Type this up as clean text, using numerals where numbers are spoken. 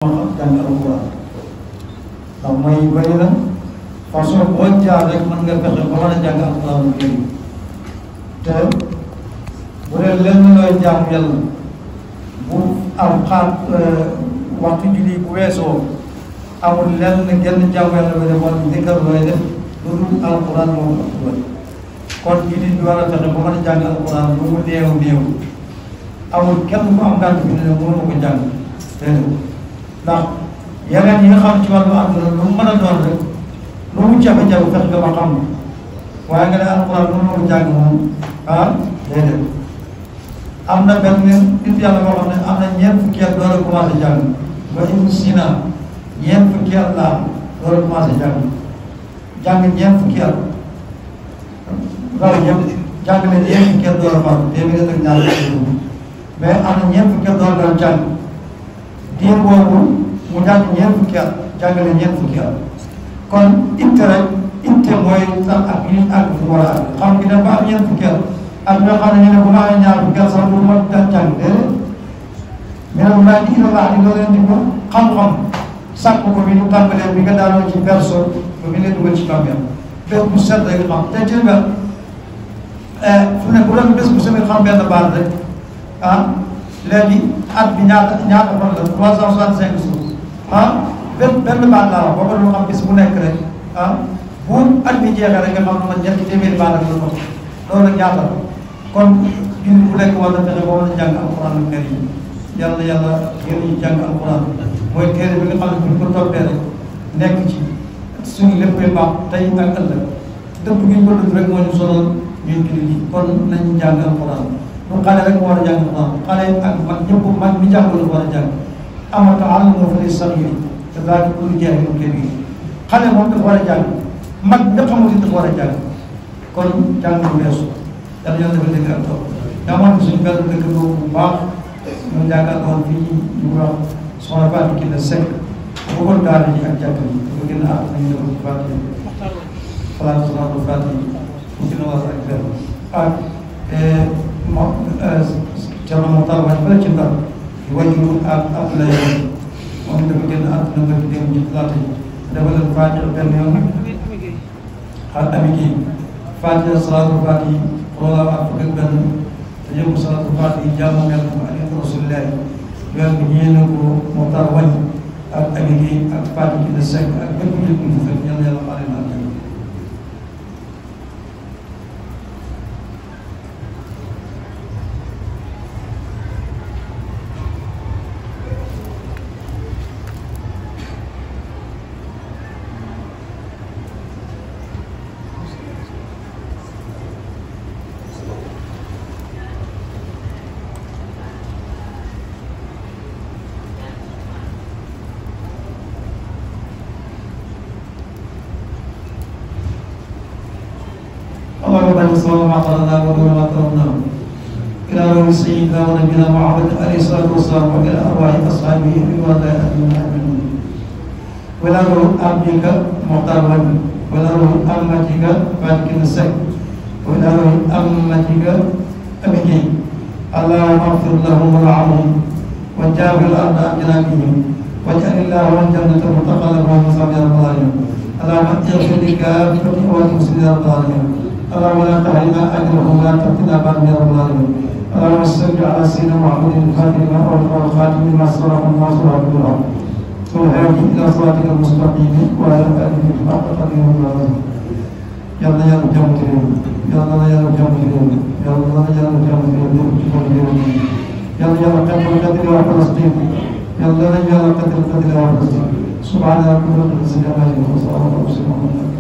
jàng alquran ndax mooy bëri na façon boo jaar rek mën nga fexe ba mën a jàng alquran kii te bu dee lenn looy jaamu yàlla bu am waxtu julli bu weesoo amul lenn genn jaamu yàlla ba def wala ndikkar looy def lu dul alquran moo ko ëpp kon julli bi war a fexe ba mën a jàng alquran lu mu néew néew amul kenn ku am gàtt bi ne mënu ko jàng ndax yeneen yi nga xam ci wàllu àdduna lu mu mën a doon rek lu mu jafe-jafe fex nga ba xam waaye nga ne alquran lu mu jàng moom déedéet am na benn nit yàlla boo xam ne am na ñeent fukki at door a commencé jàng ba Ibn Sina ñeent fukki at la door a commencé jàng ñeent fukki at loolu yëpp jàng ne ñeent fukki at door a far téeméer ak ñaar mais am na ñeent fukki at door a jàng diir boobu mu jàng ñeent fukki at jàngale ñeent fukki at kon itte rek itte mooy sax ak yi ak fu war a xam nga ne ba am ñeent fukki at ak ñoo xam ne ñu ne bu ma amee ñaar fukki at sax du ma jàng déedéet mais nag maa ngi indi baax di loo leen di ko xam-xam sàkk ko bi ñu tàmbalee bi nga daanoo ci berceau ba bi nga dugal ci bàmmeel bés bu set rek xam te jël nga fu ne bu doon bés bu set xam benn baat rek léegi at bi ñaata fan la 365 jours benn baat laa wax boo ko doon xam bis bu nekk rek bu at bi jeexee rek nga xam ne man ñetti téeméeri baat ak loolu loolu rek ñaata la kon jullit bu nekk war na fexe ba mën a jàng alquran ak karim yàlla yàlla yéen ñu jàng alquran mooy téere bi nga xam ne bu ñu ko toppee rek nekk ci suñu léppay baax tey ak ëllëg dëpp gi ñu ko dëpp rek moo ñu sonal ñun jullit yi kon nañu jàng alquran bu xale rek war a jàng alquran xale ak mag ñëpp mag mi jàngul war a jàng amata àllamu fa li saxiir te daal kullu jaahilin kabiir xale moom dafa war a jàng mag nga xamul dafa war a jàng kon jàng bu weesu yàlla yàlla dafa dégg ak toog daa man suñu benn dëkk bu baax ñu jàkkaarloo fii ñu wax soxna Fatou Kiné Seck bëggoon daara ji ak jàkk ji dafa gën a ñu defoon ci Fatou xalaat soxna Fatou mu gën a war ak benn ak moom Thierno Mokhtar Wathie fële ci Ndar wajuru ak Abdoulaye moom dafa génn àdduna nga fi dem ci laata ji dafa leen Faatiha benn yoon ak ami kii Faatiha salaatul Faatihi xoolal ak fukk ak benn te yëngu salaatul Faatihi jaamu yàlla ko alayhi rasulillahi yoon bi ñeene ko Mokhtar Wathie ak ami kii ak Fatou Kiné Seck ak bépp nit ku ñu fekk ñaan yàlla xaale na اللهم صل وسلم على ما قرأناه إلى روح سيدنا ونبينا محمد عليه الصلاة والسلام وإلى أرواح أصحابه رضوان الله أجمعين وإلى روح عبدك مختار وجهه وإلى روح أمتك فاتح كيné Seck وإلى روح أمتك أبكي اللهم اغفر لهم وارحمهم وجاوب الأرض عن جنابهم واجعل اللهم الجنة متقلبا ومصابيح رب العالمين اللهم اغفر لكافة أموات المسلمين رب العالمين اللهم لا تحرمنا اجرهم ولا تفتنا بعد يا رب العالمين اللهم صل على سيدنا محمد الفاتح لما اغلق والخاتم لما سبق الناصر عبد الله والهادي الى صراطك المستقيم وعلى اله حق قدره ومقداره يا الله يا رب جل يا الله يا رب جل يا الله يا رب جل يا الله يا رب قدر القدر وفلسطين يا الله يا رب قدر القدر وفلسطين سبحان ربك رب العزه عما يصفون وسلام على المرسلين